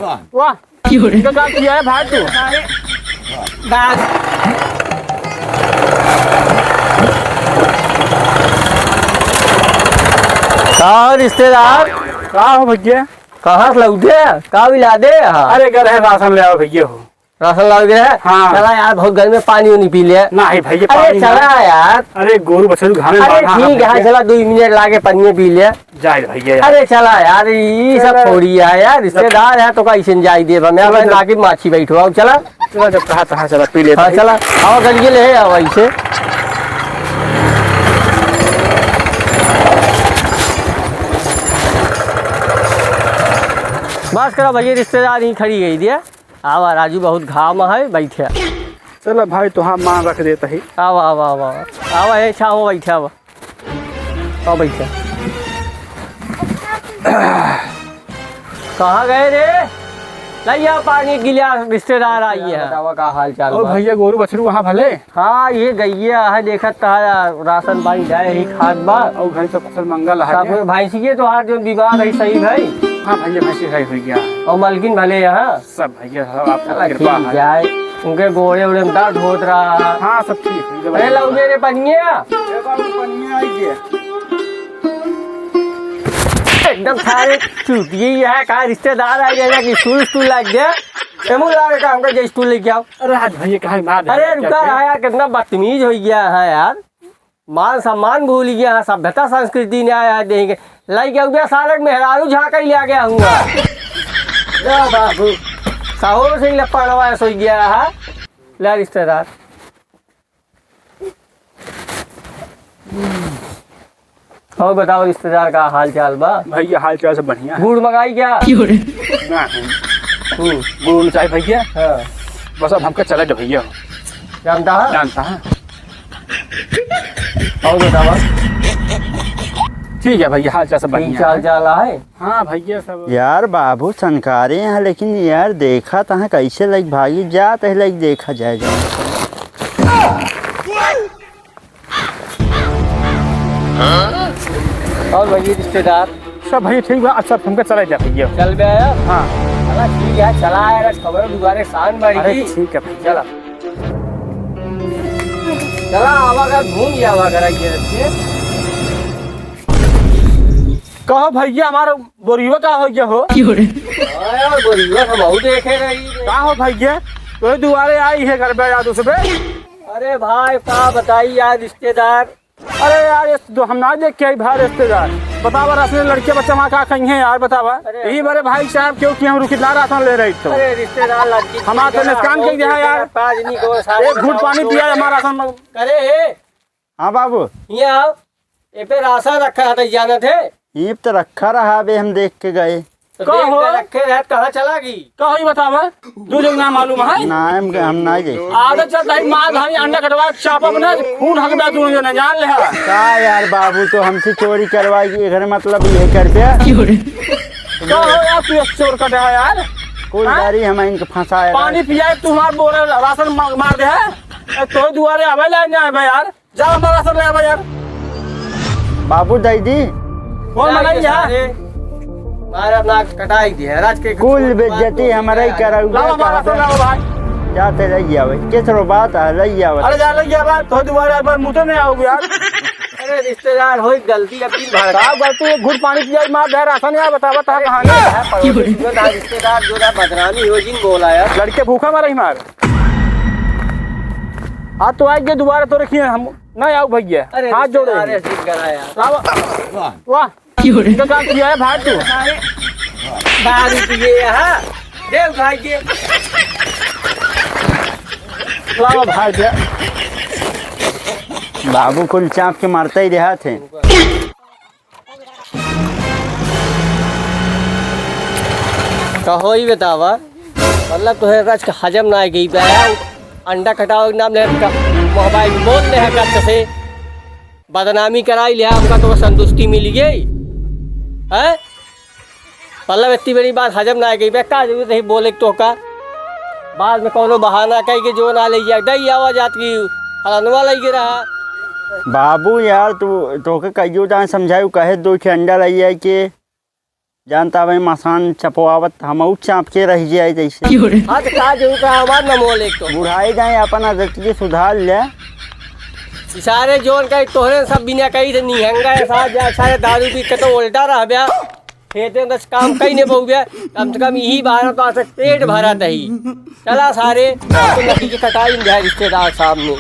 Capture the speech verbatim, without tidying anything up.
वाह, इनका काम किया है भाई तू। का हो रिश्तेदार? का हो भैया? कहाँ से लौटे? का मिला दे? हाँ। अरे, घर है, राशन ले आओ भैया हो। राशन लाओ गया है? हाँ। चला यार, बहुत गर्मी में पानी उनी पी ले। नहीं भैया, अरे पानी चला ना। यार। अरे गोरू बछरू घामे में अरे बांधा है ठीक है, भैया। चला दो मिनट लागे पानी पी ले। जाए भैया यार। अरे चला यार, ई सब चला। थोड़ी है यार, रिश्तेदार है तो कैसे जाए दे? मैं चला अपने जब नाकी माछी बैठो, आओ चला। चला जब कहा तहाँ चला पी लेते हाँ हैं। चला, आओ गलिए ले आओ ऐसे। बस करो भैया, रिश्तेदार ही खड़ी गई दिया। आवा राजू, बहुत घाम है, बैठे। चला भाई, तो हम मान रख देते ही। आवा, आवा, आवा, आवा। आवा, ए, छाव बैठे, आवा। आओ, बैठे। कहाँ गए रे? लइया पानी गिलास, रिश्तेदार आई है। बतावा, का हाल चाल ओ बा? भैया, गोरू बछरू वहाँ भले? हाँ, ये गइया है, देखत तहा राशन पानी जाए ही खात बा। और घर सब कुशल मंगल है? सब भैंसिए तोहार जो बीमार है, सही भाई? हाँ भैया, भैंसी सही हो गया। और मलकिन भले यहाँ? सब भैया, सब आपका चला, कृपा ठीक है। जाए। उनके गोड़े उड़े में दर्द होत रहा। हाँ, सब ठीक है। अरे, लाओ मेरे पनिया। ए बाबू, पनिया आई गया। एकदम सारे चूतिए ही है, का रिश्तेदार आ गया कि स्टूल, स्टूल लाग गया। एमू लागे का हमका जे स्टूल लेके आओ। अरे, आज भैया, कहाँ मार अरे, दिया? रुका क्या है यार, कितना बदतमीज हो गया है यार। मान सम्मान भूल गया है, सभ्यता संस्कृति नहीं आया है, देंगे। लाई गया हुआ सारे मेहरारू झांका ही ले गया हुआ। जा बाबू, साहू से ही लपड़वा सोई गया है। ले रिश्तेदार। और बताओ रिश्तेदार, का हाल चाल बा? भैया, हाल चाल सब बढ़िया है। गुड़ मंगाई क्या? क्यों रे? ना है। हम्म। गुड़ नहीं चाहिए भैया। हाँ। बस अब हमका चला दे भैया। जानता है? जानता है। और बतावा। ठीक है भैया, हाल चाल सब ठीक बढ़िया चाल है। चाल है। हाँ भैया, सब। यार बाबू सनकारे हैं, लेकिन यार देखा तहाँ कैसे लग भागी जात है, लग देखा जाए जाए। और भैया रिश्तेदार? सब भैया ठीक बा। अच्छा, हमका चला जा भैया। चल बे आया? हाँ। चला ठीक है, चला आया, खबर दुबारे शान बाड़ी अरे की। ठीक है भैया। चला। चला, आवा कर घूम गया, आवा कर आइए रखिए। कहो भैया, हमारा बोरियो का हो गया हो? क्यों रे? हाँ यार, बोरियो हम बहुत देखे रही। का हो भैया, तो दुआरे आई है घर पे याद उसबे? अरे भाई, का बताई यार रिश्तेदार। अरे यार, ये तो हम ना देख के आई भाई रिश्तेदार। बतावा, राशन लड़के बच्चा वहाँ का कहीं है यार, बतावा। अरे यही बड़े भाई साहब क्यों कि हम रुकी ना राशन ले रही तो। अरे रिश्तेदार लड़की हमारा तो नुकसान कर दिया यार। पाँच नहीं को सारे एक घूट पानी पिया हमारा राशन में। अरे हाँ बाबू। ये आओ, ये पे राशन रखा था, जानत है? ईंप तो रखा रहा, अबे हम देख के गए। तो का देख हो? के रखे रहे, कहाँ चला गई? का होई बतावा? दो जन ना मालूम है? ना, हम, हम ना जाए। आदत चलता है, मार धामी अंडा कटवा, चापा बना, खून हक बे दोनों जने, जान ले हा। का यार बाबू, तो हमसे चोरी करवाई, एकर मतलब ये कर दे। का हो यार, तू एक चोर कटे है यार? कुल हाँ? गाड़ी हम इनके फंसाए पानी रहे। पियाए, तू हमार बोरा राशन मा-, मार दे है। ए, तो दुआरे आवे लाइन जाए बे यार। जा हमारा सब ले आवा यार। बाबू दे दी। कौन मनाई यहाँ? मारा नाक कटाई दिया राज के। कुल बेइज्जती हमारा ही कराऊ। लाओ हमारा सब लाओ भाई। जाते रह गया भाई। किस रो बात है, रह गया भाई। अरे जा, रह गया भाई। तो दोबारा एक बार मुँह तो नहीं आओगे यार। अरे रिश्तेदार हो, गलती अब दिन भर। का गलती? एक घूट पानी पिया, मार दे राशन यार, बता, बता अरे कहाँ ठीक है, पड़ोसी जो ना रिश्तेदार जो ना बदनामी हो जिन बोला यार। लड़के भूखा मरा ही मार। आज तो आएंगे दोबारा तो रखिए हम। ना आओ भैया, अरे हाथ जोड़े। अरे ठीक करा यार। लावा। वाह। वाह। क्यों रे? तो काम किया है भाई तू? अरे दारू पिए यहाँ। दे उठाई के। लावा भाई दे। बाबू कुल चाप के मारता ही रहा थे। कहो ही बतावा, मतलब तोहे रच के हजम ना गई बे। अंडा कटावे के नाम ले का, मोबाइल बोल ले है कब से, बदनामी कराई लिया, हमका तो संतुष्टि मिल गई, हैं? मतलब इतनी बड़ी बात हजम ना गई बे, का जरूरत है बोले के तोहका? बाद में कौनो बहाना कह के जो ना ले जाए, दई आवा जात की फलनवा लई गे रहा। बाबू यार, तू, तोहके कहियो जान समझायु, कहे दो ठे अंडा लई आए के। जानता भाई, मसान चपवावत हमहू चाँप के रह जाए जैसे। हाँ, तो का जरूरत है हमार न मोल एक तो। बुढ़ाई जाए, अपन आदत के सुधार ले। सारे जोन का तोहरे सब बिना कही से निहंगा है, साथ जा, सारे दारू पी के तो उल्टा रह गया। खेते में बस काम कहीं नहीं बहु गया, कम से कम यही बारह तो आज तक पेट भरा तही। चला सारे, तो लकड़ी की कटाई में जाए रिश्तेदार सामने।